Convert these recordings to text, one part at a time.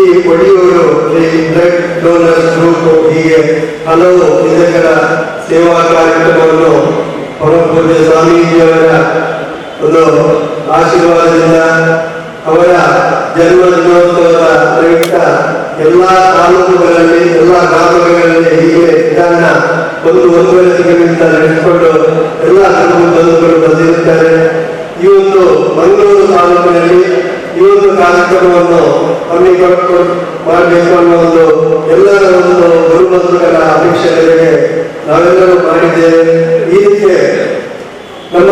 ಈ Odiyoor Shri blood donors group ಹೀಗೆ ಹಲವು ವಿಧಗಳ ಸೇವಾ ಕಾರ್ಯಕ್ರಮವನ್ನು ಪರಮ ಪೂಜ್ಯ ಸ್ವಾಮೀಜಿಯವರ ಒಂದು ಆಶೀರ್ವಾದದಿಂದ ಅವರ ಜನ್ಮ ದಿನೋತ್ಸವದ ಪ್ರಯುಕ್ತ ಎಲ್ಲ ತಾಲೂಕುಗಳಲ್ಲಿ, ಎಲ್ಲ ಗ್ರಾಮಗಳಲ್ಲಿ ಹೀಗೆ ನಿಧಾನ ಒಂದು ಒಂದೂವರೆ ತಿಂಗಳಿಂದ ನಡೆಸಿಕೊಂಡು ಎಲ್ಲ ಬಂಧುಗಳು ಬಂದಿರುತ್ತಾರೆ. ಈ ಒಂದು ಮಂಗಳೂರು ತಾಲೂಕಿನಲ್ಲಿ ಈ ಒಂದು ಕಾರ್ಯಕ್ರಮವನ್ನು ಹಮ್ಮಿಕೊಂಡು ಮಾಡಬೇಕು ಅನ್ನೋ ಒಂದು ಎಲ್ಲರ ಒಂದು ಗುರುಬಂಧುಗಳ ಅಪೇಕ್ಷೆ ಮೇರೆಗೆ ನಾವೆಲ್ಲರೂ ಮಾಡಿದ್ದೇವೆ. ಈ ರೀತಿ ನಮ್ಮ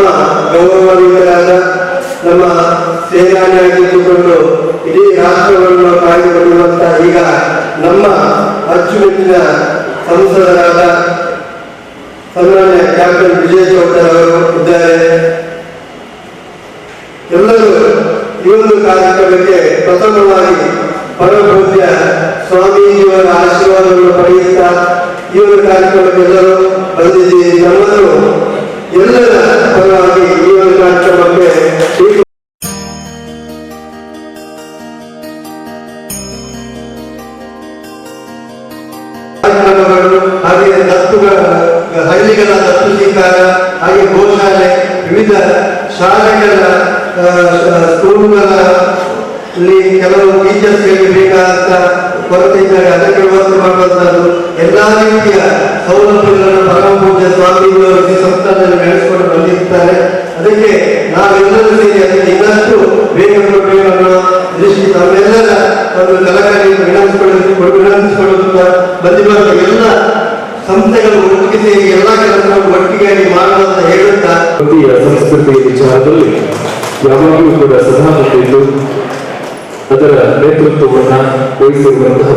ಗೌರವಾನ್ವಿತರಾದ ನಮ್ಮ ಸೇನಾನಿಯಾಗಿದ್ದುಕೊಂಡು ಇಡೀ ರಾಷ್ಟ್ರವನ್ನು ಕಾಯ್ದುಕೊಳ್ಳುವಂತ ಈಗ ನಮ್ಮ ಅಚ್ಚುಮೆಚ್ಚಿನ ಸಂಸದರಾದ ಸನ್ಮಾನ್ಯ ಕ್ಯಾಪ್ಟನ್ ವಿಜಯ್ ಚೌಧರಿ ಅವರು ಇದ್ದಾರೆ. ಎಲ್ಲರೂ ಈ ಒಂದು ಕಾರ್ಯಕ್ರಮಕ್ಕೆ ಪ್ರಥಮವಾಗಿ ಪರಮಪೂಜ್ಯ ಸ್ವಾಮೀಜಿಯವರ ಆಶೀರ್ವಾದವನ್ನು ಪಡೆಯುತ್ತಾ ಈ ಒಂದು ಕಾರ್ಯಕ್ರಮಕ್ಕೆ ಎಲ್ಲರೂ ಬಂದಿದ್ದೀರಿ. ನಮ್ಮನ್ನು ಎಲ್ಲರ ಪರವಾಗಿ ಈ ಒಂದು ಕಾರ್ಯಕ್ರಮಕ್ಕೆ ಕಾರ್ಯಕ್ರಮಗಳು, ಹಾಗೆ ದತ್ತುಗಳ ಹಳ್ಳಿಗಳ ದತ್ತು ಸ್ವೀಕಾರ, ಹಾಗೆ ಗೋಶಾಲೆ, ವಿವಿಧ ಶಾಲೆಗಳ ಸ್ಕೂಲ್ಗಳಲ್ಲಿ ಕೆಲವು ಟೀಚರ್ಸ್ಗಳಿಗೆ ಬೇಕಾದಂತ ಕೊರತೆ ಇದ್ದಾಗ ಅದಕ್ಕೆ ವ್ಯವಸ್ಥೆ ಮಾಡುವಂತದ್ದು, ಎಲ್ಲಾ ರೀತಿಯ ಸೌಲಭ್ಯಗಳನ್ನು ಪರಮ ಪೂಜ್ಯ ಸ್ವಾಮೀಜಿಯವರು ಈ ಸಂಸ್ಥಾನದಲ್ಲಿ ನಡೆಸಿಕೊಂಡು ಬಂದಿರ್ತಾರೆ. ಅದಕ್ಕೆ ನಾವೆಲ್ಲರೂ ಸೇರಿ ಅದಕ್ಕೆ ಇನ್ನಷ್ಟು ವೇಗ ಕೊಡಬೇಕು ಅನ್ನೋ ದೃಷ್ಟಿ ತಮ್ಮೆಲ್ಲರ ಒಂದು ಕಳಕಳಿ ವಿನಂತಿಸಿಕೊಳ್ಳುತ್ತಾ ಬಂದಿರುವಂತ ಎಲ್ಲ ಸಂಸ್ಥೆಗಳು ಒಟ್ಟಿಗೆ ಸೇರಿ ಎಲ್ಲ ಕೆಲಸವನ್ನು ಒಟ್ಟಿಗೆ ಮಾಡುವಂತ ಹೇಳುತ್ತಾ, ಭಾರತೀಯ ಸಂಸ್ಕೃತಿ ವಿಚಾರದಲ್ಲಿ ಯಾವಾಗಲೂ ಕೂಡ ಸದಾ ಮುಂದಿದ್ದು ಅದರ ನೇತೃತ್ವವನ್ನ ವಹಿಸಿರುವಂತಹ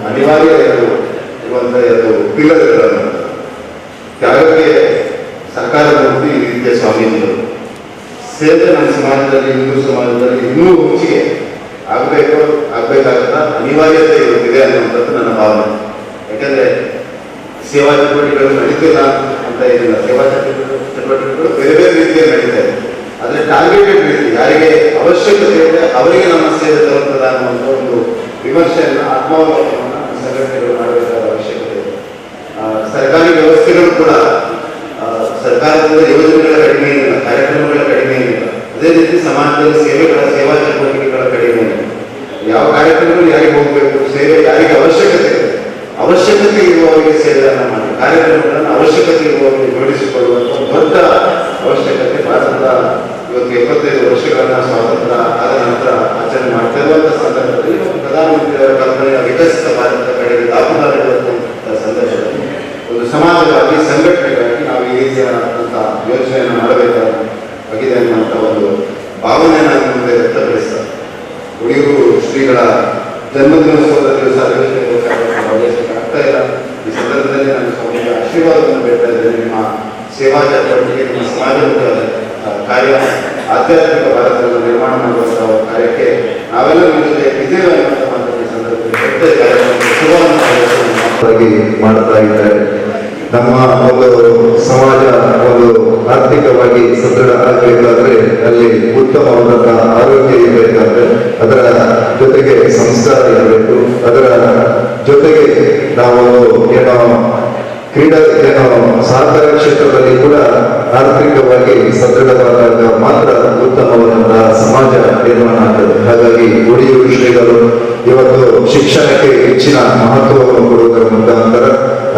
ಅನಿವಾರ್ಯ ಎರಡು ಇರುವಂತಹ ಎರಡು ಪಿಲ್ಲರ್ಗಳನ್ನು ತ್ಯಾಗಕ್ಕೆ ಸಹಕಾರ ಮೂರ್ತಿ ಈ ರೀತಿಯ ಸ್ವಾಮೀಜಿಗಳು. ಸೇವೆ ನಮ್ಮ ಸಮಾಜದಲ್ಲಿ, ಹಿಂದೂ ಸಮಾಜದಲ್ಲಿ ಇನ್ನೂ ಹೆಚ್ಚಿಗೆ ಆಗಬೇಕು, ಆಗಬೇಕಾದ ಅನಿವಾರ್ಯತೆ ಇವತ್ತಿದೆ ಅನ್ನುವಂಥದ್ದು ನನ್ನ ಭಾವನೆ. ಯಾಕಂದ್ರೆ ಸೇವಾ ಚಟುವಟಿಕೆಗಳು ನಡೀತಿಲ್ಲ ಅಂತ ಏನಿಲ್ಲ. ಸೇವಾ ಚಟುವಟಿಕೆಗಳು ಬೇರೆ ಬೇರೆ ರೀತಿಯಲ್ಲಿ ನಡೀತಾ ಇದೆ. ಆದರೆ ಟಾರ್ಗೆಟೆಡ್ ರೀತಿ ಯಾರಿಗೆ ಅವಶ್ಯಕತೆ ಇದೆ ಅವರಿಗೆ ನಮ್ಮ ಸೇವೆ ತಲುಪ್ತದ ಅನ್ನುವಂಥ ಒಂದು ವಿಮರ್ಶೆಯನ್ನು, ಆತ್ಮಾವಲೋಕನವನ್ನು ಸಂಘಟನೆಗಳು ಮಾಡಬೇಕಾದ ಅವಶ್ಯಕತೆ ಇದೆ. ಸರ್ಕಾರಿ ವ್ಯವಸ್ಥೆಗಳು ಕೂಡ, ಸರ್ಕಾರದಿಂದ ಯೋಜನೆಗಳ ಕಡಿಮೆ ಏನಿಲ್ಲ, ಕಾರ್ಯಕ್ರಮಗಳ ಕಡಿಮೆ ಏನಿಲ್ಲ. ಅದೇ ರೀತಿ ಸಮಾಜದಲ್ಲಿ ಸೇವೆಗಳ, ಸೇವಾ ಚಟುವಟಿಕೆಗಳ ಕಡಿಮೆ ಏನಿಲ್ಲ. ಯಾವ ಕಾರ್ಯಕ್ರಮಗಳು ಯಾರಿಗೆ ಹೋಗಬೇಕು, ಸೇವೆ ಯಾರಿಗೆ ಅವಶ್ಯಕತೆ ಇದೆ, ಅವಶ್ಯಕತೆ ಇರುವವರಿಗೆ ಸೇವೆಯನ್ನು ಮಾಡಿ ಕಾರ್ಯಕ್ರಮಗಳನ್ನು ಅವಶ್ಯಕತೆ ಇರುವವರಿಗೆ ಜೋಡಿಸಿಕೊಳ್ಳುವಂಥ ದೊಡ್ಡ ಅವಶ್ಯಕತೆ ಭಾರತದ ಇವತ್ತು 75 ವರ್ಷಗಳನ್ನ ಸ್ವಾತಂತ್ರ್ಯ ಆದ ನಂತರ ಆಚರಣೆ ಮಾಡ್ತಾ ಇರುವಂತಹ ಸಂದರ್ಭದಲ್ಲಿ ಮತ್ತು ಪ್ರಧಾನಮಂತ್ರಿಯವರ ಕಲ್ಪನೆಯ ವಿಕಸಿತ ಭಾರತದ ಕಡೆಗೆ ದಾಪುಗಾಲಿಡುವಂತಹ ಸಂದರ್ಭದಲ್ಲಿ ಒಂದು ಸಮಾಜವಾಗಿ, ಸಂಘಟನೆಗಾಗಿ ನಾವು ಈ ರೀತಿಯಾದಂತಹ ಯೋಜನೆಯನ್ನು ಮಾಡಬೇಕಾಗಿದೆ ಅನ್ನುವಂಥ ಒಂದು ಭಾವನೆಯನ್ನು ನನ್ನ ಮುಂದೆ ವ್ಯಕ್ತಪಡಿಸ್ತಾರೆ. ಒಡಿಯೂರು ಶ್ರೀಗಳ ಜನ್ಮದಿನೋತ್ಸವದ ದಿವಸ ಅಧಿವೇಶನ ಭಾಗವಹಿಸಲಿಕ್ಕೆ ಆಗ್ತಾ ಇಲ್ಲ. ಈ ಸಂದರ್ಭದಲ್ಲಿ ನಾನು ಸ್ವಾಮಿಯ ಆಶೀರ್ವಾದವನ್ನು ಬೇಡ್ತಾ ಇದ್ದೇನೆ. ನಿಮ್ಮ ಸೇವಾ ಚಟುವಟಿಕೆ, ನಿಮ್ಮ ಸಮಾಜಮುಖ ಕಾರ್ಯ, ಆಧ್ಯಾತ್ಮಿಕ ಭಾರತವನ್ನು ನಿರ್ಮಾಣ ಮಾಡುವಂತಹ ಕಾರ್ಯಕ್ಕೆ ನಾವೆಲ್ಲ ನಿಮ್ಮ ಜೊತೆ ಇದ್ದೇವೆ ಅನ್ನುವಂಥ ಮಾತನ್ನು ಈ ಸಂದರ್ಭದಲ್ಲಿ ಹೇಳ್ತಾ ಈ ಕಾರ್ಯಕ್ರಮಕ್ಕೆ ಶುಭವನ್ನು ಹಾರೈಸುತ್ತೇನೆ. ಮಾಡ್ತಾ ಇದ್ದಾರೆ. ನಮ್ಮ ಒಂದು ಸಮಾಜ ಒಂದು ಆರ್ಥಿಕವಾಗಿ ಸದೃಢ ಆಗಬೇಕಾದ್ರೆ ಅಲ್ಲಿ ಉತ್ತಮವಾದಂತಹ ಆರೋಗ್ಯ ಇರಬೇಕಾದ್ರೆ ಅದರ ಜೊತೆಗೆ ಸಂಸ್ಕಾರ ಇರಬೇಕು. ಅದರ ಜೊತೆಗೆ ನಾವೊಂದು ಏನೋ ಕ್ರೀಡಾ ಏನೋ ಸಹಕಾರ ಕ್ಷೇತ್ರದಲ್ಲಿ ಕೂಡ ಆರ್ಥಿಕವಾಗಿ ಸದೃಢವಾದಾಗ ಮಾತ್ರ ಉತ್ತಮವಾದಂತಹ ಸಮಾಜ ನಿರ್ಮಾಣ ಆಗ್ತದೆ. ಹಾಗಾಗಿ ಒಡಿಯೂರು ಶ್ರೀಗಳು ಇವತ್ತು ಶಿಕ್ಷಣಕ್ಕೆ ಹೆಚ್ಚಿನ ಮಹತ್ವವನ್ನು ಕೊಡುವುದರ ಮುಖಾಂತರ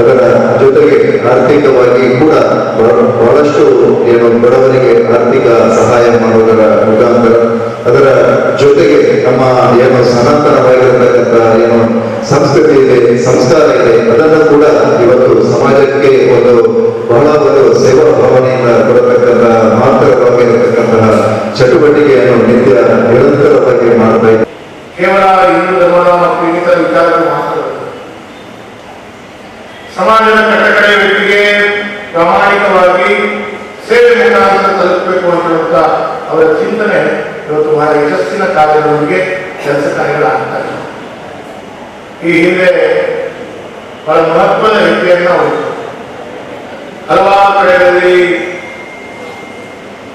ಅದರ ಜೊತೆಗೆ ಆರ್ಥಿಕವಾಗಿ ಕೂಡ ಬಹಳಷ್ಟು ಏನು ಬಡವರಿಗೆ ಆರ್ಥಿಕ ಸಹಾಯ ಮಾಡುವುದರ ಮುಖಾಂತರ, ಅದರ ಜೊತೆಗೆ ನಮ್ಮ ಏನು ಸನಾತನವಾಗಿರತಕ್ಕಂಥ ಏನು ಸಂಸ್ಕೃತಿ ಇದೆ, ಸಂಸ್ಕಾರ ಇದೆ, ಅದನ್ನು ಕೂಡ ಇವತ್ತು ಸಮಾಜಕ್ಕೆ ಒಂದು ಬಹಳ ಒಂದು ಸೇವಾ ಭಾವನೆಯಿಂದ ಕೊಡತಕ್ಕಂಥ ಕೇವಲ ಹಿಂದೂ ಧರ್ಮದ ಮತ್ತು ಇನ್ನಿತರ ವಿಚಾರಗಳು ಮಾತ್ರ, ಸಮಾಜದ ಕಟ್ಟಕಡೆಯ ವ್ಯಕ್ತಿಗೆ ಪ್ರಾಮಾಣಿಕವಾಗಿ ಸೇವೆ ಮುಖಾಂತರ ತಲುಪಬೇಕು ಅಂತ ಅವರ ಚಿಂತನೆ ಇವತ್ತು ಬಹಳ ಯಶಸ್ಸಿನ ಕಾರ್ಯಗಳೊಂದಿಗೆ ಕೆಲಸ ಕಾರ್ಯಗಳಾಗ್ತಾ ಇದೆ. ಈ ಹಿಂದೆ ಬಹಳ ಮಹತ್ವದ ಹೆಜ್ಜೆಯನ್ನು ಅವರು ಹಲವಾರು ಕಡೆಗಳಲ್ಲಿ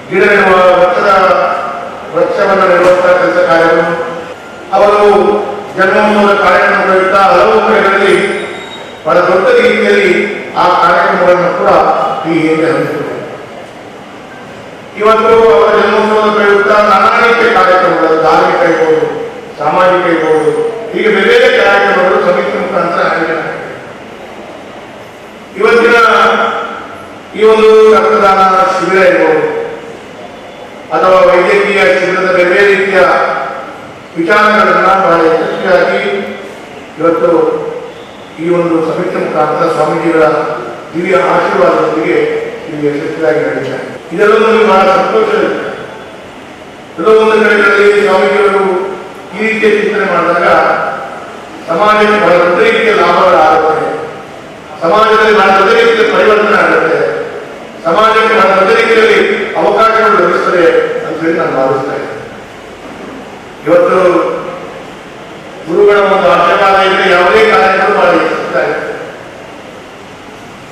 ಗಿಡ ನೆಡುವ, ವೃಕ್ಷವನ್ನು ನೆಡುವಂತಹ ಕೆಲಸ ಕಾರ್ಯಗಳು, ಅವರು ಜನ್ಮೋತ್ಸವದ ಕಾರ್ಯಕ್ರಮ ಪ್ರಯುಕ್ತ ಹಲವು ಕಡೆಗಳಲ್ಲಿ ಬಹಳ ದೊಡ್ಡ ರೀತಿಯಲ್ಲಿ ಆ ಕಾರ್ಯಕ್ರಮಗಳನ್ನು ಕೂಡ ಈ ಹಿಂದೆ ಹಮ್ಮಿಕೊಂಡಿದೆ. ಇವತ್ತು ಅವರ ಜನ್ಮೋತ್ಸವದ ಪ್ರಯುಕ್ತ ನಾನಾ ರೀತಿಯ ಕಾರ್ಯಕ್ರಮಗಳು, ಧಾರ್ಮಿಕ ಇರ್ಬೋದು, ಸಾಮಾಜಿಕ ಇರ್ಬೋದು, ಹೀಗೆ ಬೇರೆ ಬೇರೆ ಕಾರ್ಯಕ್ರಮಗಳು ಸಮಿತಿ ಮುಖಾಂತರ ಆಯೋಜನೆ ಆಗಿದೆ. ಇವತ್ತಿನ ಈ ಒಂದು ರಕ್ತದಾನ ಶಿಬಿರ ಇರ್ಬೋದು ಅಥವಾ ವೈದ್ಯಕೀಯ ಶಿಬಿರದ ಬೇರೆ ಬೇರೆ ರೀತಿಯ ವಿಚಾರಗಳನ್ನ ಬಹಳ ಯಶಸ್ವಿಯಾಗಿ ಇವತ್ತು ಈ ಒಂದು ಸಮಿತಿ ಮುಖಾಂತರ ಸ್ವಾಮೀಜಿಗಳ ದಿವ್ಯ ಆಶೀರ್ವಾದದೊಂದಿಗೆ ಇಲ್ಲಿ ಯಶಸ್ವಿಯಾಗಿ ನಡೀತಾ ಇದೆ. ಇದೆಲ್ಲವೂ ನಮಗೆ ಬಹಳ ಸಂತೋಷ ಇದೆ. ಕೆಲವೊಂದು ಕಡೆಗಳಲ್ಲಿ ಸ್ವಾಮೀಜಿಯವರು ಈ ರೀತಿಯ ಚಿಂತನೆ ಮಾಡಿದಾಗ ಸಮಾಜಕ್ಕೆ ಬಹಳ ದೊಡ್ಡ ರೀತಿಯ ಲಾಭಗಳಾಗುತ್ತದೆ, ಸಮಾಜದಲ್ಲಿ ಬಹಳ ದೊಡ್ಡ ರೀತಿಯ ಪರಿವರ್ತನೆ ಆಗುತ್ತೆ, ಸಮಾಜಕ್ಕೆ ಬಹಳ ದೊಡ್ಡ ರೀತಿಯಲ್ಲಿ ಅವಕಾಶಗಳು ಲಭಿಸ್ತದೆ ಅಂತ ಹೇಳಿ ನಾನು ಭಾವಿಸ್ತಾ ಇದ್ದೇನೆ. ಇವತ್ತು ಗುರುಗಳ ಒಂದು ಆಶೀರ್ವಾದ ಇದ್ರೆ ಯಾವುದೇ ಕಾರ್ಯಗಳು ಬಹಳ ಯಶಸ್ವಿಯಾಗುತ್ತೆ.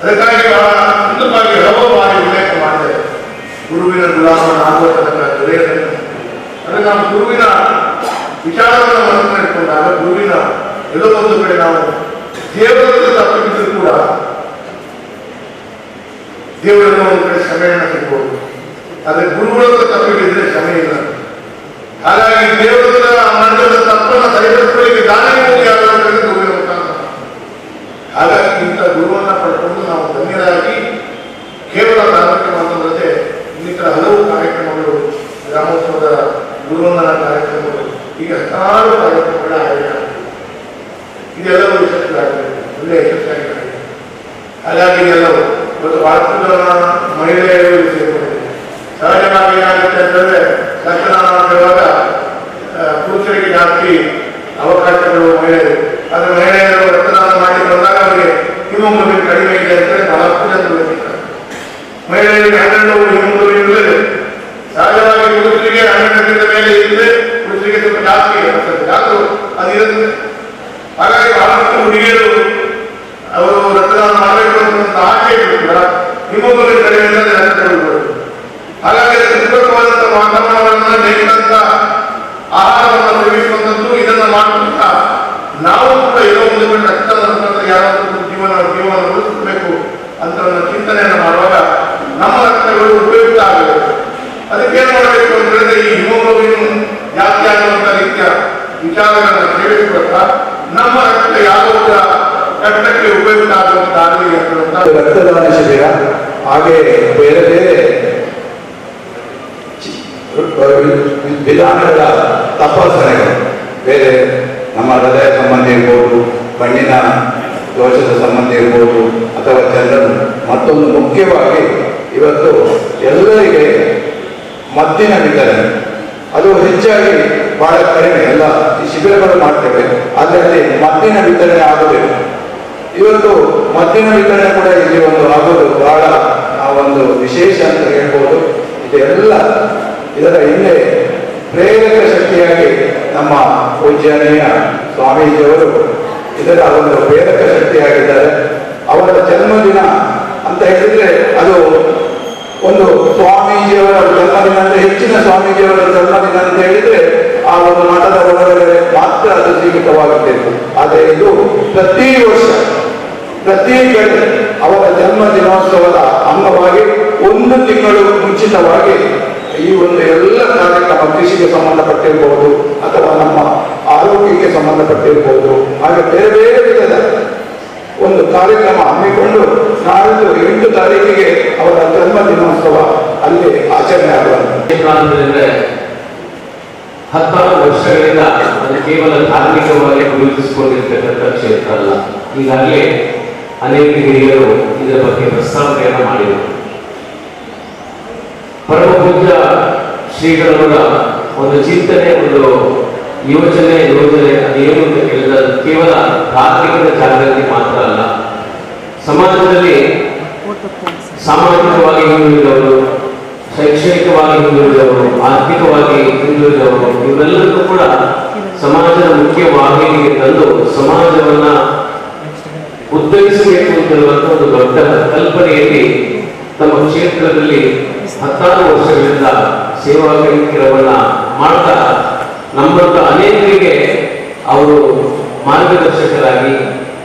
ಅದಕ್ಕಾಗಿ ಬಹಳ ಸುಂದರವಾಗಿ ಹಲವು ಬಾರಿ ಉಲ್ಲೇಖ ಮಾಡಿದೆ, ಗುರುವಿನ ಗುಲಾಮನಾಗುವ ತನಕ ದೊರೆಯದ. ಅಂದರೆ ನಾವು ಗುರುವಿನ ವಿಚಾರವನ್ನು ಮನಸ್ಸಿನಲ್ಲಿಟ್ಟುಕೊಂಡಾಗ ಗುರುವಿನ ಎಲ್ಲೋ ಒಂದು ಕಡೆ ನಾವು ದೇವರನ್ನು ತಪ್ಪಿದ್ರು ಕೂಡ ದೇವರನ್ನು ಒಂದು ಕಡೆ ಕ್ಷಮೆಯನ್ನು ಸಿಗ್ಬೋದು, ಆದರೆ ಗುರುಗಳನ್ನು ತಪ್ಪಿಬಿಟ್ಟಿದ್ರೆ ಕ್ಷಮೆ ಇಲ್ಲ. ಹಾಗಾಗಿ ದೇವರ ಮಾಡಿದ ತಪ್ಪನ್ನು ಸರಿಪಡಿಸಿಕೊಳ್ಳಿಕ್ಕೆ ದಾನಿ ಹೋಗಿ ಯಾರು ಗುರುವಿನ ಮುಖಾಂತರ. ಹಾಗಾಗಿ ಇಂಥ ಗುರುವನ್ನ ಪಡ್ಕೊಂಡು ನಾವು ಧನ್ಯರಾಗಿ ಕೇವಲ ಧಾರ್ಮಿಕ ಮಾತ್ರವಲ್ಲದೆ ಇನ್ನಿತರ ಹಲವು ಕಾರ್ಯಕ್ರಮಗಳು, ಗ್ರಾಮೋತ್ಸವದ ಗುರುವಂದನಾ ಕಾರ್ಯಕ್ರಮಗಳು, ಹೀಗೆ ಹತ್ತಾರು ಕಾರ್ಯಕ್ರಮಗಳ ಆಯೋಜನೆ ಆಗ್ತದೆ. ಇದೆಲ್ಲವೂ ಯಶಸ್ವಿಯಾಗಿದೆ, ಒಳ್ಳೆಯ ಯಶಸ್ವಿಯಾಗಿದೆ. ಹಾಗಾಗಿ ಇದೆಲ್ಲವೂ ಇವತ್ತು ಬಹಳಷ್ಟು ಜನ ಮಹಿಳೆಯರು ಸೇರಿಕೊಂಡಿದ್ದಾರೆ. ಸಹಜವಾಗಿ ಏನಾಗುತ್ತೆ ಅಂತಂದ್ರೆ ರಕ್ತದಾನ ಮಾಡುವಾಗ ಪುರುಷರಿಗೆ ಜಾಸ್ತಿ ಅವಕಾಶಗಳು ಮಹಿಳೆಯರು, ಆದರೆ ಮಹಿಳೆಯರು ರಕ್ತದಾನ ಮಾಡಿ ಬಂದಾಗ ಅವರಿಗೆ ಹಿಮೋಗ್ಲೋಬಿನ್ ಕಡಿಮೆ ಇದೆ ಅಂತೇಳಿ ಬಹಳಷ್ಟು ಜನರು ಹೇಳ್ತಾರೆ. ಮಹಿಳೆಯರಿಗೆ 12 ಹಿಮೋಗ್ಲೋಬಿನ್ ಇರಲಿಲ್ಲ. ಸಹಜವಾಗಿ ಪುರುಷರಿಗೆ 12ರಿಂದ ಮೇಲೆ ಇದ್ರೆ ಪುರುಷರಿಗೆ ಸ್ವಲ್ಪ ಜಾಸ್ತಿ ಇರ್ತದೆ, ಆದರೂ ಅದು ಇರುತ್ತೆ. ಹಾಗಾಗಿ ಬಹಳಷ್ಟು ಹುಡುಗಿಯರು ಅವರು ರಕ್ತದಾನ ಮಾಡಬೇಕು ಅಂತ ಆಸೆ ಇದ್ರು ಕೂಡ ಹಿಮೋಗ್ಲೋಬಿನ್ ಕಡಿಮೆ ಇದ್ದರೆ ರಕ್ತ ತೆಗೆದುಕೊಳ್ಳೋದು. ಹಾಗಾಗಿ ಅದಕ್ಕೆ ಪೂರಕವಾದಂತಹ ವಾತಾವರಣವನ್ನು, ಬೇಕಾದಂತ ಆಹಾರವನ್ನು ಸೇವಿಸುವಂಥದ್ದು, ಇದನ್ನ ಮಾಡುತ್ತಾ ನಾವು ಕೂಡ ಏನೋ ಒಂದು ಕಡೆ ರಕ್ತದ ಮುಖಾಂತರ ಯಾರಾದ್ರೂ ಜೀವನ ಉಳಿಸಬೇಕು ಅಂತ ಚಿಂತನೆಯನ್ನು ಮಾಡುವಾಗ ನಮ್ಮ ರಕ್ತಗಳು ಉಪಯುಕ್ತ ಆಗಬೇಕು. ಅದಕ್ಕೆ ಏನು ಮಾಡಬೇಕು ಅಂತ ಹೇಳಿದ್ರೆ ಈ ಹಿಮೋಗ್ಲೋಬಿನ್ ಜಾಸ್ತಿ ಆಗುವಂತ ರೀತಿಯ ವಿಚಾರಗಳನ್ನು ಸೇವಿಸುತ್ತಾ ನಮ್ಮ ರಕ್ತ ಯಾವ ಕೂಡ ರಕ್ತಕ್ಕೆ ಉಪಯುಕ್ತ ಆಗುವಂತಾಗಲಿ ಅಂತ. ರಕ್ತದಾನ ಶಿಬಿರ ಹಾಗೆ ಬೇರೆ ಬೇರೆ ವಿಧಾನಗಳ ತಪಾಸಣೆಗಳು, ಬೇರೆ ನಮ್ಮ ಹೃದಯ ಸಂಬಂಧ ಇರ್ಬೋದು, ಕಣ್ಣಿನ ದೋಷದ ಸಂಬಂಧ ಇರ್ಬೋದು, ಅಥವಾ ಜನರಲ್. ಮತ್ತೊಂದು ಮುಖ್ಯವಾಗಿ ಇವತ್ತು ಎಲ್ಲರಿಗೆ ಮದ್ದಿನ ವಿತರಣೆ, ಅದು ಹೆಚ್ಚಾಗಿ ಬಹಳ ಕಡಿಮೆ. ಎಲ್ಲ ಈ ಶಿಬಿರಗಳು ಮಾಡ್ತೇವೆ, ಆದರೆ ಅಲ್ಲಿ ಮದ್ದಿನ ವಿತರಣೆ ಆಗುವುದಿಲ್ಲ. ಇವತ್ತು ಮದ್ದಿನ ವಿತರಣೆ ಕೂಡ ಇಲ್ಲಿ ಒಂದು ಆಗೋದು ಬಹಳ ಒಂದು ವಿಶೇಷ ಅಂತ ಹೇಳ್ಬೋದು. ಇದೆಲ್ಲ ಇದರ ಹಿಂದೆ ಪ್ರೇರಕ ಶಕ್ತಿಯಾಗಿ ನಮ್ಮ ಪೂಜ್ಯನೀಯ ಸ್ವಾಮೀಜಿಯವರು ಇದರ ಒಂದು ಪ್ರೇರಕ ಶಕ್ತಿಯಾಗಿದ್ದಾರೆ. ಅವರ ಜನ್ಮದಿನ ಅಂತ ಹೇಳಿದ್ರೆ ಅದು ಒಂದು ಸ್ವಾಮೀಜಿಯವರ ಜನ್ಮದಿನ ಅಂದ್ರೆ, ಹೆಚ್ಚಿನ ಸ್ವಾಮೀಜಿಯವರ ಜನ್ಮದಿನ ಅಂತ ಹೇಳಿದ್ರೆ ಆ ಒಂದು ಮಠದ ಒಳಗಡೆ ಮಾತ್ರ ಅದು ಸೀಮಿತವಾಗುತ್ತಿತ್ತು. ಆದರೆ ಇದು ಪ್ರತಿ ವರ್ಷ ಪ್ರತಿ ಕಡೆ ಅವರ ಜನ್ಮ ದಿನೋತ್ಸವದ ಅಂಗವಾಗಿ ಒಂದು ತಿಂಗಳು ಮುಂಚಿತವಾಗಿ ಈ ಒಂದು ಎಲ್ಲ ಕಾರ್ಯಕ್ರಮ ಕೃಷಿಗೆ ಸಂಬಂಧಪಟ್ಟಿರ್ಬೋದು ಅಥವಾ ನಮ್ಮ ಆರೋಗ್ಯಕ್ಕೆ ಸಂಬಂಧಪಟ್ಟಿರ್ಬೋದು, ಹಾಗೆ ಬೇರೆ ಬೇರೆ ವಿಧದ ಒಂದು ಕಾರ್ಯಕ್ರಮ ಹಮ್ಮಿಕೊಂಡು ನಾಳಿದ್ದು 8 ತಾರೀಕಿಗೆ ಅವರ ಜನ್ಮ ದಿನೋತ್ಸವ ಅಲ್ಲಿ ಆಚರಣೆ ಆಗುವಂತೆ. 16 ವರ್ಷಗಳಿಂದ ಅದು ಕೇವಲ ಧಾರ್ಮಿಕವಾಗಿ ಗುರುತಿಸಿಕೊಂಡಿರ್ತಕ್ಕಂಥ ಕ್ಷೇತ್ರ ಅಲ್ಲ. ಈಗಾಗಲೇ ಅನೇಕ ಹಿರಿಯರು ಇದರ ಬಗ್ಗೆ ಪ್ರಸ್ತಾವನೆಯನ್ನು ಮಾಡಿದರು. ಪರಮ ಪೂಜ್ಯ ಶ್ರೀಗಳವರ ಒಂದು ಚಿಂತನೆ, ಒಂದು ಯೋಚನೆ ಯೋಜನೆ ಅದೇನು ಅಂತ ಕೇಳಿದ್ರೆ ಅದು ಕೇವಲ ಧಾರ್ಮಿಕದ ಜಾಗೃತಿ ಮಾತ್ರ ಅಲ್ಲ, ಸಮಾಜದಲ್ಲಿ ಸಾಮಾಜಿಕವಾಗಿ ಹಿಂದುಳಿದವರು, ಶೈಕ್ಷಣಿಕವಾಗಿ ಹಿಂದುಳಿದವರು, ಆರ್ಥಿಕವಾಗಿ ಹಿಂದುಳಿದವರು, ಇವರೆಲ್ಲರಿಗೂ ಕೂಡ ಸಮಾಜದ ಮುಖ್ಯ ವಾಹಿನಿಗೆ ತಂದು ಸಮಾಜವನ್ನ ಉದ್ಧರಿಸಬೇಕು ಅಂತ ಒಂದು ದೊಡ್ಡ ಕಲ್ಪನೆಯಲ್ಲಿ ತಮ್ಮ ಕ್ಷೇತ್ರದಲ್ಲಿ ಹತ್ತಾರು ವರ್ಷಗಳಿಂದ ಸೇವಾ ಕೈಂಕರ್ಯವನ್ನ ಮಾಡ್ತಾ ನಮ್ಮಂತ ಅನೇಕರಿಗೆ ಅವರು ಮಾರ್ಗದರ್ಶಕರಾಗಿ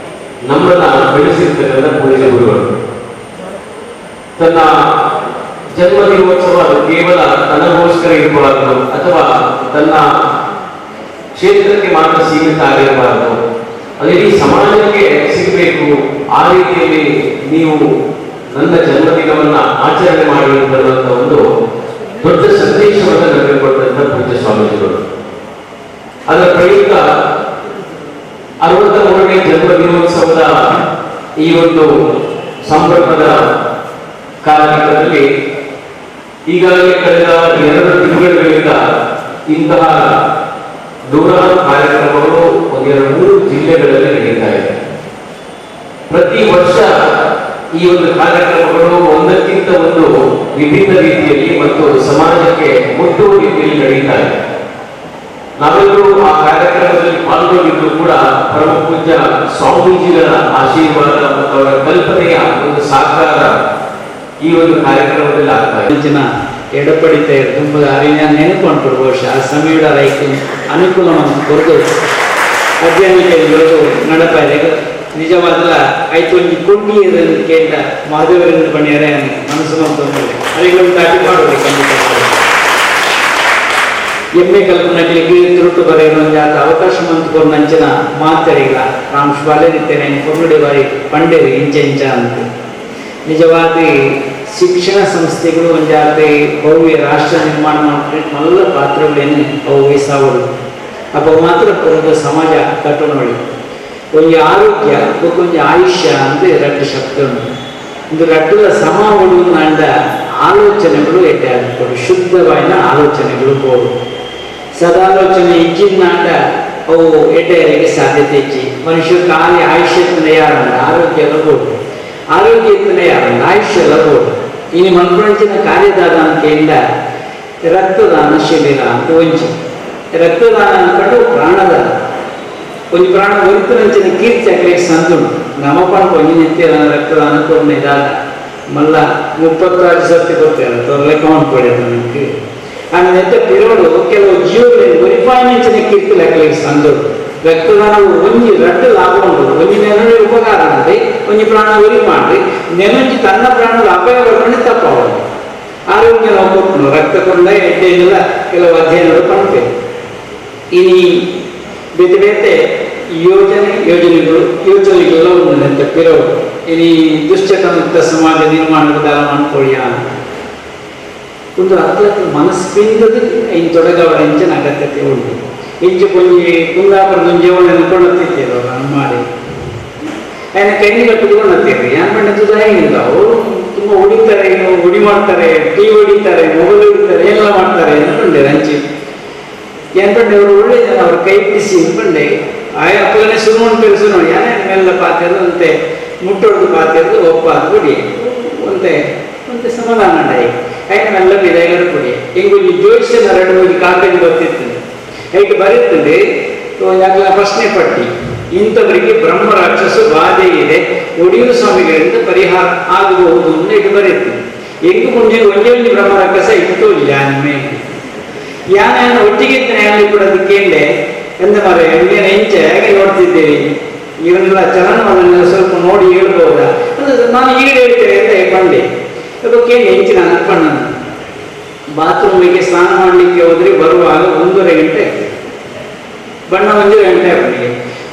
ನಮ್ಮನ್ನ ಬೆಳೆಸಿರ್ತಕ್ಕಂಥ ಪೂಜ್ಯ ಗುರುಗಳು. ತನ್ನ ಜನ್ಮ ದಿನೋತ್ಸವ ಅದು ಕೇವಲ ತನಗೋಸ್ಕರ ಇರಬಾರದು ಅಥವಾ ತನ್ನ ಕ್ಷೇತ್ರಕ್ಕೆ ಮಾತ್ರ ಸೀಮಿತ ಆಗಿರಬಾರದು, ಅದು ಇಡೀ ಸಮಾಜಕ್ಕೆ ಸಿಗಬೇಕು. ಆ ರೀತಿಯಲ್ಲಿ ನೀವು ನನ್ನ ಜನ್ಮದಿನವನ್ನ ಆಚರಣೆ ಮಾಡಿ ಅಂತ ಒಂದು ದೊಡ್ಡ ಸಂದೇಶವನ್ನು ನಮಗೆ ಕೊಟ್ಟಂತ ಪೂಜ್ಯ ಸ್ವಾಮೀಜಿಗಳು. ಅದರ ಪ್ರಯುಕ್ತ 63ನೇ ಜನ್ಮ ದಿನೋತ್ಸವದ ಈ ಒಂದು ಸಂಭ್ರಮದ ಕಾರ್ಯಕ್ರಮದಲ್ಲಿ ಈಗಾಗಲೇ ಕಳೆದ 2 ತಿಂಗಳುಗಳಿಂದ ಇಂತಹ ನೂರಾರು ಕಾರ್ಯಕ್ರಮಗಳು ಒಂದೆರಡು 3 ಜಿಲ್ಲೆಗಳಲ್ಲಿ ನಡೀತಾ ಇದೆ. ಪ್ರತಿ ವರ್ಷ ಈ ಒಂದು ಕಾರ್ಯಕ್ರಮಗಳು ಒಂದಕ್ಕಿಂತ ಒಂದು ವಿಭಿನ್ನ ರೀತಿಯಲ್ಲಿ ಮತ್ತು ಸಮಾಜಕ್ಕೆ ಮುಟ್ಟುವ ರೀತಿಯಲ್ಲಿ ನಡೀತಾ ಇದೆ. ನಾವೆಲ್ಲರೂ ಆ ಕಾರ್ಯಕ್ರಮದಲ್ಲಿ ಪಾಲ್ಗೊಂಡಿದ್ದು ಕೂಡ ಪರಮ ಪೂಜ್ಯ ಸ್ವಾಮೀಜಿಗಳ ಆಶೀರ್ವಾದ ಮತ್ತು ಅವರ ಕಲ್ಪನೆಯ ಒಂದು ಸಾಕಾರ ಈ ಒಂದು ಕಾರ್ಯಕ್ರಮದಲ್ಲಿ ಆಗ್ತಾ ಇದೆ. ಜನ ಎಡಪಡಿತ ತುಂಬ ಅರಿನ ನೆನಪು ಬಹುಶಃ ಆ ಸಮಯದ ರೈತ ಅನುಕೂಲ ಮತ್ತು ಕೊರದು ಅಧ್ಯಯನಕ್ಕೆ ನಡಪಾಯ ನಿಜವಾದ ಆಯ್ತು. ಒಂಜಿ ಕೊಂಡಿ ಕೇಂದ್ರ ಮಾಧವರಿಂದ ಬಣ್ಣಿಯರೇ ಮನಸ್ಸು ಮಂತೊಂದು ಅರಿಗಳು ದಾಟಿ ಮಾಡೋದು ಖಂಡಿತ. ಎಮ್ಮೆ ಕಲ್ಪನೆಗಳಿಗೆ ತುರುಟು ಬರೆಯಲು ಜಾತ ಅವಕಾಶ ಮಂತ್ಕೊಂಡು ನಂಚಿನ ಮಾತರಿಲ್ಲ ಪ್ರಾಂಶುಪಾಲರಿದ್ದೇನೆ ಕೊನ್ನಡಿ ಬಾರಿ ಪಂಡೇರಿ ಇಂಚ ಇಂಚ ಅಂತ. ನಿಜವಾದ ಶಿಕ್ಷಣ ಸಂಸ್ಥೆಗಳು ಒಂಜಾತಿ ಭವ್ಯ ರಾಷ್ಟ್ರ ನಿರ್ಮಾಣ ಮಾಡ್ತಾರೆ ಮಲ್ಲ ಪಾತ್ರಗಳೇನು ಅವು ವಹಿಸಾವಳು. ಅಪ್ಪ ಮಾತ್ರ ಪೂರ್ವ ಸಮಾಜ ಕಟ್ಟೋಣ. ಒಂಜಿ ಆರೋಗ್ಯ ಒಂಜಿ ಆಯುಷ್ಯ ಅಂದರೆ ರಡ್ಡು ಶಬ್ದ ಉಂಟು. ಒಂದು ರಡ್ಡುಲ ಸಮ ಉಡುವಂಡ ಆಲೋಚನೆಗಳು ಎಡ್ಡೆ ಆಗ್ತವೆ, ಶುದ್ಧವಾದ ಆಲೋಚನೆಗಳು ಬೋಡು. ಸದಾಲೋಚನೆ ಇಜ್ಜಿನಾಂಡ ಅವು ಎಡ್ಡೆಯರಿಗೆ ಸಾಧ್ಯತೆ ಇಜ್ಜಿ. ಮನುಷ್ಯ ಖಾಲಿ ಆಯುಷ್ಯ ಯಾರಂಡ ಆರೋಗ್ಯ ಎಲ್ಲ ಬೋಡು, ಆರೋಗ್ಯ ಇತ್ತನೆ ಯಾರಂಡ ಆಯುಷ್ಯ ಎಲ್ಲ ಬೋಡು. ಇನ್ನು ಮನ್ಪುಣಂಚಿನ ಕಾರ್ಯದಾನ ರಕ್ತದಾನ ಶಿಬಿರ ಅಂತ ಒಂಚಿ ರಕ್ತದಾನ ಅನ್ಕೊಂಡು ಪ್ರಾಣದಾನ ಒಂಜಿ ಪ್ರಾಣ ಒರಿತನಂಚಿನ ಕೀರ್ತಿ ಅಕ್ಲಿಗೆ ಸಂದುಂಟು. ನಮ್ಮ ಪಣಕ್ಕೆ ಒಂಜಿ ನಿತ್ಯ ರಕ್ತದಾನ ಕೊರ್ನೆ ಇದಾದ ಮಲ್ಲ 36 ಸರ್ತಿ ಕೊಡ್ತೇವೆ ಲೆಕ್ಕ ಮಾಡ್ಕೊಳ್ಳಿ ನನಗೆ. ಆಮೇಲೆ ನೆತ್ತ ಪಿರೋಡು ಕೆಲವು ಜೀವಗಳಿಗೆ ಒರಿಪಾಯಿನಂಚಿನ ಕೀರ್ತಿ ಲೆಕ್ಕಲಿಗೆ ಸಂದುಂಟು. ರಕ್ತದಾನವು ಒಂಜಿ ರಡ್ಡು ಲಾಭ ಉಂಟು. ಒಂಜಿ ನೆನೊಂಜಿ ಉಪಕಾರ ಉಂಟು, ಒಂಜಿ ಪ್ರಾಣ ಒರಿ ಮಾಡ್ರಿ ನೆನೊಂಜಿ ತನ್ನ ಪ್ರಾಣದ ಅಪಾಯ ಬರ್ಕೊಂಡು ತಪ್ಪಾಗೋದು. ಆರೋಗ್ಯ ನಾವು ಕೊಟ್ಟು ರಕ್ತ ಕೊಂಡ ಎಡ್ಡೆಲ್ಲ ಕೆಲವು ಅಧ್ಯಯನಗಳು ಕಾಣ್ತೇವೆ. ಇನಿ ಬೇತೆ ಬೇತೆ ಯೋಜನೆ ಯೋಜನೆಗಳು ಯೋಜನೆಗಳೆಲ್ಲ ಉಂಟು ಪಿರವು. ಇನಿ ದುಶ್ಚಟ ಮುಕ್ತ ಸಮಾಜ ನಿರ್ಮಾಣದ ಮಾಡ್ಕೊಳ್ಳಿ ಒಂದು ಅರ್ಥ ಮನಸ್ಸಿಂದದ ಇನ್ನು ತೊಡಗವಳ ಅಗತ್ಯತೆ ಉಂಟು. ಇಂಚು ಕೊಂಜಿ ಕುಂದಾಪುರ ಮುಂಜೆ ಅನ್ಕೊಳ್ಳುತ್ತಿದ್ದೇವೆ ಮಾಡಿ ಆಯ್ನ ಕೈನಿ ಕಟ್ಟಿಕೊಂಡು ಏನ್ ಮಾಡಿದ್ದು ಅವರು ತುಂಬ ಹೊಡಿತಾರೆ, ಏನು ಹೊಡಿ ಮಾಡ್ತಾರೆ, ಟೀ ಹೊಡಿತಾರೆ, ಮೊಬೈಲ್ ಹೊಡಿತಾರೆ, ಎಲ್ಲ ಮಾಡ್ತಾರೆ ಅನ್ಕೊಂಡೆ ರಂಚಿ ಏನ್ಪಂಡೆ ಅವರು ಒಳ್ಳೆ ಜನ, ಅವ್ರ ಕೈ ಬಿಡಿಸಿ ಅನ್ಕೊಂಡೆ ಆಯ್ ಅಪ್ಪಲನೆ ಶುರು ಮಾಡ್ತಾರೆ ಶುರು ಏನೇ ಮೇಲ್ಲ ಪಾತ್ಯದು ಅಂತೆ ಮುಟ್ಟೊಡ್ದು ಪಾತ್ಯದು ಒಪ್ಪ ಅದು ಕೊಡಿ ಒಂತೆ ಒಂತೆ ಸಮಾಧಾನ ಆಯ್ತು ಮೆಲ್ಲ ಬಿದಾಯಗಳು ಕೊಡಿ. ಹಿಂಗೊಂದು ಜೋಯಿಸನ ಎರಡು ಹೋಗಿ ಕಾಕಜಿ ಬರ್ತಿತ್ತು ಐಟ್ ಬರೀತದೆ ಯಾಕಲ್ಲ ಪ್ರಶ್ನೆ ಪಟ್ಟಿ ಇಂಥವರಿಗೆ ಬ್ರಹ್ಮ ರಾಕ್ಷಸ ಬಾಧೆ ಇದೆ, ಒಡಿಯೂರು ಸ್ವಾಮಿಗಳಿಂದ ಪರಿಹಾರ ಆಗಬಹುದು ಅಂತ ಇಟ್ಟು ಬರೀತದೆ. ಹೆಂಗು ಮುಂಜೆ ಒಂದೇ ಒಂದು ಬ್ರಹ್ಮ ರಾಕ್ಷಸ ಇತ್ತು ಯಾನ್ಮೆ ಯಾನ ಒಟ್ಟಿಗೆ ಅಲ್ಲಿ ಕೂಡ ಅದಕ್ಕೆ ಎಂದ ಮರ ಎಂದೇನ ಇಂಚೆ ಹೇಗೆ ನೋಡ್ತಿದ್ದೇವೆ ಇವನ್ನೆಲ್ಲ ಚಲನವನ್ನ ಸ್ವಲ್ಪ ನೋಡಿ ಹೇಳ್ಬಹುದಾ ನಾನು ಈಗ ಹೇಳ್ತೇನೆ ಅಂತ ಬಂದೆ. ಅದಕ್ಕೆ ಹೆಂಚಿನ ಅನ್ಕೊಂಡ ಬಾತ್ರೂಮಿಗೆ ಸ್ನಾನ ಮಾಡಲಿಕ್ಕೆ ಹೋದ್ರೆ ಬರುವಾಗ 1.5 ಗಂಟೆ ಬಣ್ಣ 1 ಗಂಟೆ ಅವನಿಗೆ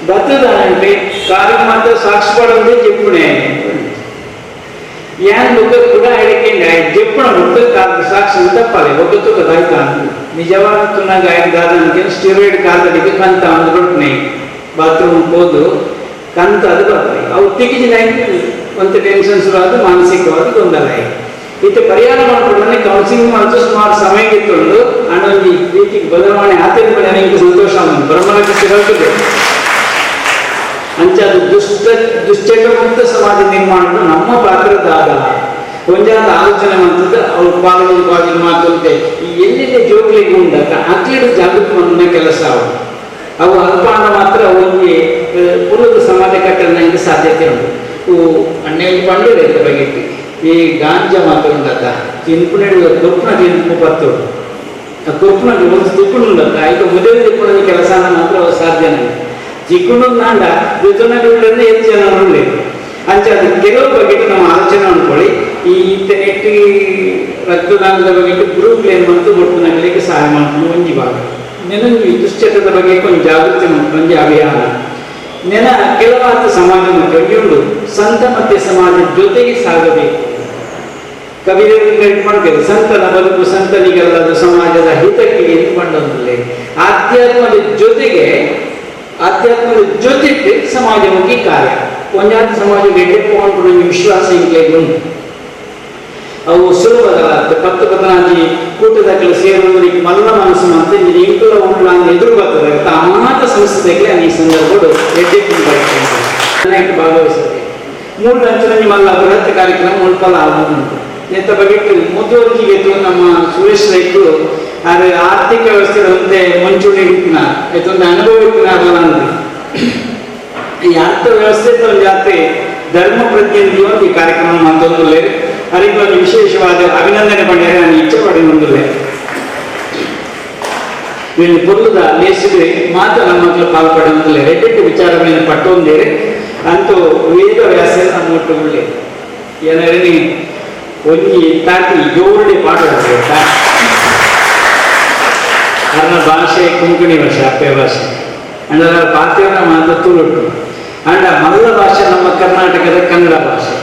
ಬತ್ತದ అంటే ಕಾರಿಗೆ ಮಾತ್ರ ಸಾಕ್ಷಿ ಪಡೋದೇ ಜಪ್ಪುಣೆ ಯಾನ್ ಮುಖ ಕೂಡ ಹೇಳಿಕೆಂಡೆ ಜಪ್ಪುಣ ಮುಖ ಕಾರ್ ಸಾಕ್ಷಿ ತಪ್ಪಾಲೆ ಒಗ್ಗತ್ತು ಕದಾಯ್ತ ನಿಜವಾದ ತುನಾಗ ದಾದನಿಗೆ ಸ್ಟೀರಾಯ್ಡ್ ಕಾಲದಡಿಗೆ ಕಂತ ಅಂದ್ಕೊಟ್ನೆ ಬಾತ್ರೂಮ್ ಹೋದು ಕಂತ ಅದು ಬರ್ತದೆ ಅವು ತಿಗಿಜಿನ ಒಂದು ಟೆನ್ಷನ್ ಶುರು ಆದ ಮಾನಸಿಕವಾದ ಗೊಂದಲ. ಇತ್ತೆ ಪರಿಹಾರ ಮಾಡಿಕೊಂಡ್ರೆ ಕೌನ್ಸಿಲಿಂಗ್ ಮಾಡಿದ್ರು ಸುಮಾರು ಸಮಯ ಇತ್ತೊಂದು ಆಂಡ ಈ ರೀತಿ ಬದಲಾವಣೆ ಆತನ ನನಗೆ ಸಂತೋಷ ಬ್ರಹ್ಮನ ಸಿಗಲ್ತದೆ. ಅಂಚ ಅದು ದುಶ್ಚಟ ಮುಕ್ತ ಸಮಾಜ ನಿರ್ಮಾಣ ನಮ್ಮ ಪಾತ್ರದ ಒಂಜಾದ ಆಲೋಚನೆ ಮಾಡ್ತದೆ. ಅವ್ರು ಕಾಲೇಜ್ ಕಾಲೇಜ್ ಮಾತಂತೆ ಈ ಎಲ್ಲೆಲ್ಲಿ ಜೋಕ್ಲಿಗೆ ಉಂಡಕ್ಕ ಅಕ್ಲಿಡು ಜಾಗೃತಿ ಮಾಡಿದ ಕೆಲಸ ಅವು ಅವು ಅಲ್ಪಾಂಡ ಮಾತ್ರ ಒಂಜಿ ಪೂರ್ವದ ಸಮಾಜ ಕಟ್ಟಣ ಸಾಧ್ಯತೆ ಉಂಟು. ಇವು ಅಣ್ಣೆಯಲ್ಲಿ ಪಂಡಿರ ಇದ್ರ ಬಗ್ಗೆ ಈ ಗಾಂಜಾ ಮಾತ್ರ ಉಂಡತ್ತ ತಿನ್ಪುಣೆ ಕೊರ್ಪುನ ತಿನ್ಪು ಪತ್ತು ಆ ಕೊರ್ಪುನ ಒಂದು ತಿಕ್ಕುಂಡು ಉಂಡತ್ತ ಈಗ ಮುದೇ ತಿಕ್ಕುಣ ಕೆಲಸ ಮಾತ್ರ ಸಾಧ್ಯ ಚಿಕ್ಕುಂಡು ನಾಂಡ ಋತುನಗಳಲ್ಲಿ ಹೆಚ್ಚು ಜನ ಅಂಚ ಅದು ಕೆಲವು ಬಗ್ಗೆ ನಾವು ಆಲೋಚನೆ ಮಾಡ್ಕೊಳ್ಳಿ. ಈ ಇಂಟರ್ನೆಟ್ ರಕ್ತದಾನದ ಬಗ್ಗೆ ಗ್ರೂಪ್ ಏನು ಮತ್ತು ಒಟ್ಟು ನಗಲಿಕ್ಕೆ ಸಹಾಯ ಮಾಡ್ಕೊಂಡು ಒಂಜಿ ಭಾಗ ನೆನೊಂಜಿ ದುಶ್ಚಟದ ಬಗ್ಗೆ ಕೊಂಚ ಜಾಗೃತಿ ಒಂಜಿ ಅಭಿಯಾನ ನೆನ ಕೆಲವಾದ ಸಮಾಜ ಮತ್ತೆ ಉಂಟು ಸಂತ ಮತ್ತೆ ಸಮಾಜ ಜೊತೆಗೆ ಸಾಗಬೇಕು. ಕವಿತೆಯನ್ನು ಮಾಡ್ತಾರೆ ಸಂತನ ಬದುಕು ಸಂತನಿಗೆಲ್ಲದು ಸಮಾಜದ ಹಿತಕ್ಕೆ ಎಂದುಕೊಂಡೊಂದಿಲ್ಲ. ಆಧ್ಯಾತ್ಮದ ಜೊತೆಗೆ ಆಧ್ಯಾತ್ಮದ ಜೊತೆಗೆ ಸಮಾಜಮುಖಿ ಕಾರ್ಯ ಒಂಜಾತ ಸಮಾಜ ಎಡ್ಡೆಕೊಂಡು ವಿಶ್ವಾಸ ಇಂಗ್ಲೇ ಉಂಟು. ಅವು ಸುಲಭದಲ್ಲ ಪತ್ತು ಪತ್ತನಾಜಿ ಕೂಟದಾಗಲ ಸೇರುವುದಕ್ಕೆ ಮಲ್ಲ ಮನಸ್ಸು ಅಂತ ಇಂಕುಲ ಉಂಟು ನಾನು ಎದುರು ಬರ್ತದೆ ಅಮಾತ ಸಂಸ್ಥೆಗೆ ಈ ಸಂದರ್ಭಗಳು ಎಡ್ಡೆ ಭಾಗವಹಿಸುತ್ತೆ. ಮೂರು ಅಂಚನೆ ಮಲ್ಲ ಬೃಹತ್ ಕಾರ್ಯಕ್ರಮ ಮುಳ್ಪಲ ಆಗುವುದುಂಟು. ನೆತ್ತ ಬಗ್ಗೆ ಮುದುವರ್ಜಿಗೆ ನಮ್ಮ ಸುರೇಶ್ ರೈತರು ಆದರೆ ಆರ್ಥಿಕ ವ್ಯವಸ್ಥೆ ಒಂದೇ ಮುಂಚೂಣಿ ಇಟ್ಟಿನ ಆಯ್ತು ಅನುಭವ ಇಟ್ಟಿನ ಈ ಅರ್ಥ ವ್ಯವಸ್ಥೆ ಒಂದು ಜಾತಿ ಧರ್ಮ ಪ್ರಜ್ಞೆ ಈ ಕಾರ್ಯಕ್ರಮ ಮತ್ತೊಂದು ಅದಕ್ಕೆ ಒಂದು ವಿಶೇಷವಾದ ಅಭಿನಂದನೆ ಪಡೆಯ ನಾನು ಇಚ್ಛೆ ಪಡೆಯುವುದಿಲ್ಲ. ಇಲ್ಲಿ ಪೊಲ್ಲದ ಲೇಸಿದ್ರೆ ಮಾತ್ರ ನಮ್ಮ ಮಕ್ಕಳು ಪಾಲ್ಪಡುವುದಿಲ್ಲ. ರೆಡ್ಡೆಟ್ಟು ವಿಚಾರಗಳನ್ನು ಪಟ್ಟೊಂದೇರೆ ಅಂತೂ ವೇದ ವ್ಯಾಸ ನಮ್ಮ ಒಟ್ಟುಗೊಳ್ಳಿ ಏನಾದ್ರೆ ಒಂಜಿ ತಾಟಿ ಜೋರುಡೆ ಪಾಠ ಅರ್ನ ಭಾಷೆ ಕೊಂಕಣಿ ಭಾಷೆ ಅಪ್ಪೆ ಭಾಷೆ ಅಂಡ ಪಾತ್ಯನ ಮಾತ್ರ ತುಳುಟು ಅಂಡ ಮಲ್ಲ ಭಾಷೆ ನಮ್ಮ ಕರ್ನಾಟಕದ ಕನ್ನಡ ಭಾಷೆ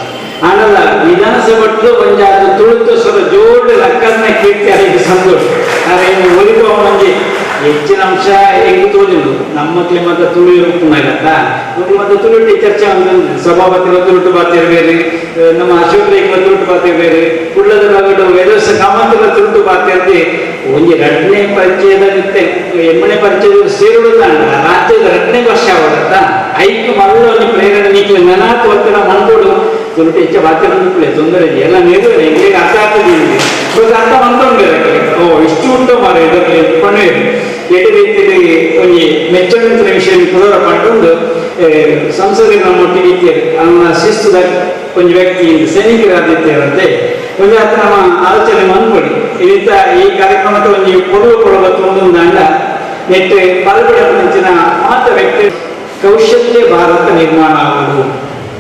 ಆನಲ್ಲ ವಿಧಾನಸಭೆ ಒಂಜಾತ ತುಳುತು ಸ್ವರ ಜೋಡು ಲಕ್ಕನ್ನ ಕೀರ್ತಿ ಅದಕ್ಕೆ ಸಂತೋಷ. ಆದರೆ ಇನ್ನು ಒಲಿಪುವ ಒಂಜಿ ಹೆಚ್ಚಿನ ಅಂಶ ಹೆಂಗ್ ತೋಜಿಲ್ಲ ನಮ್ಮ ಮಕ್ಳಿಗೆ ಮತ್ತೆ ತುಳು ಇರುತ್ತಲ್ಲ ಮಕ್ಕಳು ಮತ್ತೆ ತುಳು ಚರ್ಚೆ ಸಭಾಪತಿ ತುಳುಟು ಬಾತಿರ್ ಬೇರೆ, ನಮ್ಮ ಅಶೋಕ್ ರೈಕ್ಲ ತುಳುಟು ಬಾತಿರ್ ಬೇರೆ, ಕುಳ್ಳದ ಭಾಗಡು ವೇದಸ ಕಾಮಂತರ ತುಳುಟು ಬಾತಿರ್ತಿ ಒಂಜಿ ಎರಡನೇ ಪರಿಚಯದ ನಿತ್ತೆ ಎಮ್ಮನೆ ಪರಿಚಯದ ಸೇರುವುದಂಡ ರಾಜ್ಯದ ಎರಡನೇ ಭಾಷೆ ಅವರತ್ತ ಐಕ್ ಮಲ್ಲ ಒಂದು ಪ್ರೇರಣೆ ನೀಕ್ಲೆ ನನಾತ್ ಒತ್ತಡ ಮನ್ಕೊಡು ತುಳುಟು ಹೆಚ್ಚು ಬಾತಿರ ತೊಂದರೆ ಎಲ್ಲ ನೆರವೇರೆ ಈಗ ಅರ್ಥ ಆಗ್ತದೆ ಇವಾಗ ಅರ್ಥ ಮಂತೊಂಡು ಓ ಇಷ್ಟು ಉಂಟು ಮಾರ ಇದರಲ್ಲಿ ಪಣೆ ಎಡೆ ರೀತಿಯಲ್ಲಿ ಒಂಜಿ ಮೆಚ್ಚುವಂತ ವಿಷಯ ಕುದರ ಪಟ್ಟೊಂದು ಸಂಸದೀಯ ನಮ್ಮೊಟ್ಟಿಗೆ ಇದ್ದೀರಿ ಅವನ ಶಿಸ್ತುದ ಒಂಜಿ ವ್ಯಕ್ತಿ ಸೈನಿಕರಾದಿದ್ದೇವಂತೆ ಒಂಜಿ ಆತ ನಮ್ಮ ಆಲೋಚನೆ ಮನ್ಕೊಡಿ ಇದೀತ ಈ ಕಾರ್ಯಕ್ರಮದ ಒಂಜಿ ಕೊಡುವ ಕೊಡುವ ತೊಂದೊಂದು ಅಂಡ ನೆಟ್ಟು ಪಾಲ್ಗೊಳ್ಳುವ ಮಾತ ವ್ಯಕ್ತಿ ಕೌಶಲ್ಯ ಭಾರತ ನಿರ್ಮಾಣ ಆಗುವುದು,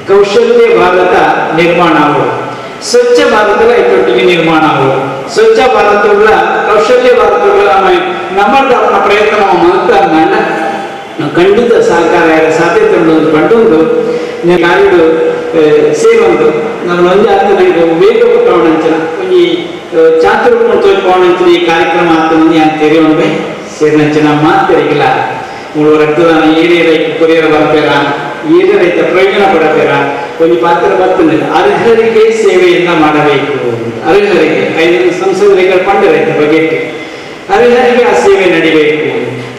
ಕೌಶಲ್ಯ ಭಾರತ ನಿರ್ಮಾಣ ಆಗುವುದು, ಸ್ವಚ್ಛ ಭಾರತದ ಐತೊಟ್ಟಿಗೆ ನಿರ್ಮಾಣ ಆಗುವುದು, ಸ್ವಚ್ಛ ಭಾರತಗಳ ಕೌಶಲ್ಯ ಭಾರತಗಳ ನಮ್ಮ ಪ್ರಯತ್ನ ಮಾಡ್ತಾ ಖಂಡಿತ ಸಹಕಾರ ಸಾಧ್ಯತೆ ಉಂಟು ಪಂಡೊಂದು ಕಾರ್ಯಡು ಸೇರೊಂದು ನನ್ನ ಒಂಜಿ ಅರ್ಥ ನನಗೆ ವೇಗ ಪುಟ್ಟವಣಂಚನ ಒಂಜಿ ಚಾತುರ್ಪು ತೋಜ್ಪವಣಂಚನ ಈ ಕಾರ್ಯಕ್ರಮ ಆಗ್ತದೆ ಅಂತ ತೆರೆಯೊಂದು ಸೇರಿನಂಚನ ಮಾತೆರಿಗಿಲ್ಲ ಮೂರು ರಕ್ತದಾನ ಏನೇ ರೈತ ಕೊರಿಯರ್ ಬರ್ತೀರ ಏನೇ ರೈತ ಪ್ರಯೋಜನ ಪಡತೀರ ಒಂದು ಪಾತ್ರ ಬರ್ತದೆ. ಅರ್ಹರಿಗೆ ಸೇವೆಯನ್ನ ಮಾಡಬೇಕು. ಅರ್ಹರಿಗೆ ಐದು ಸಂಸದರಿಗೆ ಪಂಡ ರೈತ ಬಗ್ಗೆ ಅರ್ಹರಿಗೆ ಆ ಸೇವೆ ನಡಿಬೇಕು.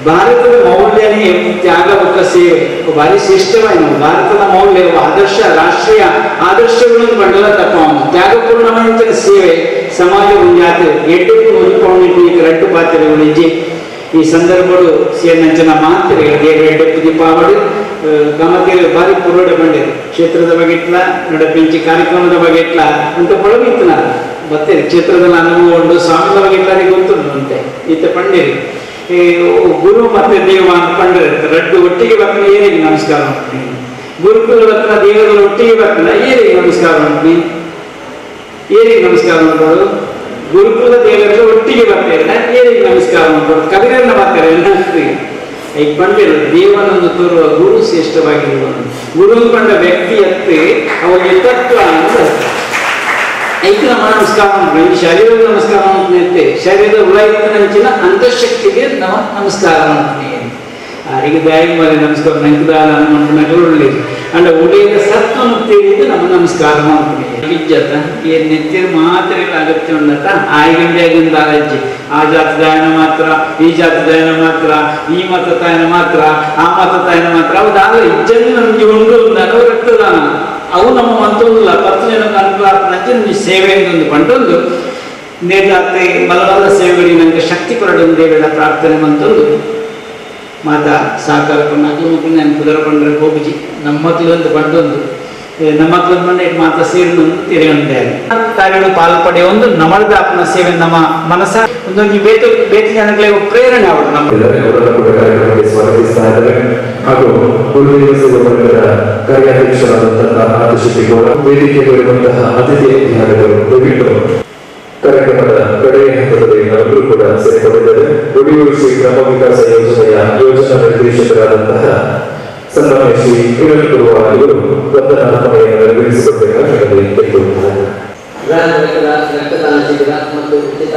ಭಾರತದ ಮೌಲ್ಯನೇ ತ್ಯಾಗಮುಖ ಸೇವೆ ಭಾರಿ ಶ್ರೇಷ್ಠವಾದ ಭಾರತದ ಮೌಲ್ಯ ಆದರ್ಶ ರಾಷ್ಟ್ರೀಯ ಆದರ್ಶಗಳನ್ನು ಬಂಡಲ ತಪ್ಪ ತ್ಯಾಗಪೂರ್ಣವಾದ ಸೇವೆ ಸಮಾಜ ಮುಂಜಾತೆ ಎಡ್ಡೆಕ್ಕೂ ಹೊಂದ್ಕೊಂಡಿದ್ದು ರಡ್ಡು ಪಾತ್ರೆಗಳು ಇಜ್ಜಿ ಈ ಸಂದರ್ಭಗಳು ಸೇರಿನಂಚಿನ ಮಾತ್ರೆ ದೇವರು ದೀಪಾವಳಿ ಗಮತಿಯಲ್ಲಿ ಭಾರಿ ಪುರೋಡೆ ಬಂದಿದೆ ಕ್ಷೇತ್ರದ ಬಗ್ಗೆ ಇಟ್ಲ ನಡಪಿಂಚಿ ಕಾರ್ಯಕ್ರಮದ ಬಗ್ಗೆ ಇಟ್ಲ ಅಂತ ಪೊಳಗಿತ್ತು ನಾನು ಮತ್ತೆ ಕ್ಷೇತ್ರದಲ್ಲಿ ಅನುಭವ ಉಂಟು ಸ್ವಾಮಿಗಳ ಬಗ್ಗೆ ಇಟ್ಲಾರಿಗೆ ಗೊತ್ತುಂಟು ಅಂತೆ ಈತ ಪಂಡಿರಿ ಈ ಗುರು ಮತ್ತೆ ದೇವ ಅಂತ ಪಂಡಿರ ರಡ್ಡು ಒಟ್ಟಿಗೆ ಬರ್ತಾನೆ ಏರಿಗೆ ನಮಸ್ಕಾರ ಮಾಡ್ತೀನಿ, ಗುರುಕುಲ ಬರ್ತಾನೆ ದೇವರ ಒಟ್ಟಿಗೆ ಬರ್ತಾನೆ ಏರಿಗೆ ನಮಸ್ಕಾರ ಮಾಡ್ತೀನಿ, ಏರಿಗೆ ನಮಸ್ಕಾರ ಮಾಡ್ಬೋದು, ಗುರುಕುಲ ದೇವರ ಒಟ್ಟಿಗೆ ಬರ್ತಾರೆ ಏರಿಗೆ ನಮಸ್ಕಾರ ಮಾಡ್ಬೋದು, ಕವಿರನ್ನ ಬರ್ತಾರೆ ಈಗ ಪಂಡಿರು ದೇವನನ್ನು ತೋರುವ ಗುರು ಶ್ರೇಷ್ಠವಾಗಿರುವನು. ಗುರು ಕಂಡ ವ್ಯಕ್ತಿಯತ್ತೆ ಅವನಿಗೆ ತತ್ವ ಅಂತ ಐಕ ನಮ್ಮ ನಮಸ್ಕಾರ ಮಾಡ್ತೀವಿ, ಶರೀರದ ನಮಸ್ಕಾರ ಮಾಡ್ತೀನಿ, ಶರೀರದ ಉಳೈತನಂಚಿನ ಅಂತಃಶಕ್ತಿಗೆ ನಮ್ಮ ನಮಸ್ಕಾರ ಮಾಡ್ತೀನಿ. ಈಗ ದಾಯಿ ಮೇಲೆ ನಮಸ್ಕಾರ ನಂಕದಾಲ ಅನ್ಕೊಂಡು ಒಳ್ಳೆ ಅಂಡ ಉಡೇದ ಸತ್ವನು ತಿಳಿದು ನಮ್ಮ ನಮಸ್ಕಾರ ಮಾಡ್ತೀವಿ. ಇಜ್ಜತ ಏನ್ ನೆತ್ತಿರ ಮಾತ್ರ ಅಗತ್ಯ ಉಂಡತ ಆಯ್ಗಂಡೆ ಅಜ್ಜಿ ಆ ಜಾತಿ ದಾಯನ ಮಾತ್ರ, ಈ ಜಾತಿ ದಾಯನ ಮಾತ್ರ, ಈ ಮತ ತಾಯನ ಮಾತ್ರ, ಆ ಮತ ತಾಯನ ಮಾತ್ರ, ಅವು ದಾಲ ಇಜ್ಜನ್ನು ನಮ್ಗೆ ಉಂಡು ಅಂದಾಗ ರಕ್ತದಾನ ಅವು ನಮ್ಮ ಮಂತೊಂದಿಲ್ಲ 10 ಜನ ಅನುಕೂಲ ಆಪನಂಚೆ ಸೇವೆ ಒಂದು ಪಂಡೊಂದು ನೇತಾತೆ ಬಲವಾದ ಸೇವೆಗಳಿಗೆ ನನಗೆ ಶಕ್ತಿ ಕೊರಡು ದೇವರ ಪ್ರಾರ್ಥನೆ ಮಂತೊಂದು ಮಾತಾ ಸಹಕಾರ ಕೊಂಡು ಮಕ್ಕಳು ನಾನು ಕುದುರೆ ಪಂಡ್ರೆ ಹೋಗುಜಿ ನಮ್ಮ ಮಕ್ಕಳು ಒಂದು ಪಂಡೊಂದು ನಮ್ಮ ಮಕ್ಕಳು ಬಂಡೆ ಮಾತಾ ಸೇರಿ ತಿರುಗಂಡೆ ಕಾರ್ಯಗಳು ಪಾಲು ಪಡೆಯೊಂದು ನಮ್ಮದ ಅಪ್ಪನ ಸೇವೆ ನಮ್ಮ ಮನಸ್ಸ ಒಂದೊಂದು ಬೇತು ಬೇತು ಜನಗಳಿಗೆ ಪ್ರೇರಣೆ ಅವರು ನಮ್ಮ ಅವರನ್ನು ಕೂಡ ಕಾರ್ಯಕ್ರಮಕ್ಕೆ ಸ್ವಾಗತಿಸ್ತಾ ಇದ್ದಾರೆ. ಹಾಗೂ ಗುರುದೇವ ಸೇವಾ ವರ್ಗದ ಕಾರ್ಯಾಧ್ಯಕ್ಷರಾದಂತಹ ಆದಿಶೆಟ್ಟಿ ಗೌಡ, ವೇದಿಕೆಯಲ್ಲಿರುವಂತಹ ಅತಿಥಿ ಅಧಿಕಾರಿಗಳು ದಯವಿಟ್ಟು ಕಾರ್ಯಕ್ರಮದ ಕಡೆಯ ಹಂತದಲ್ಲಿ ನಾವೆಲ್ಲರೂ ಕೂಡ ಸೇರಿಕೊಂಡಿದ್ದೇವೆ. ಒಡಿಯೂರು ಶ್ರೀ ಗ್ರಾಮ ವಿಕಾಸ ಯೋಜನೆಯ ಯೋಜನಾ ನಿರ್ದೇಶಕರಾದಂತಹ ಸನ್ಮಾನ್ಯ ಶ್ರೀ ಕಿರಣ್ ಗುರುವ ಇವರು ವಂದನಾರ್ಪಣೆಯನ್ನು ನೆರವೇರಿಸಿಕೊಡಬೇಕಾಗಿ ಕೇಳಿಕೊಳ್ಳುತ್ತಾರೆ. ರಕ್ತದಾನ ಶಿಬಿರ ಮತ್ತು ಉಚಿತ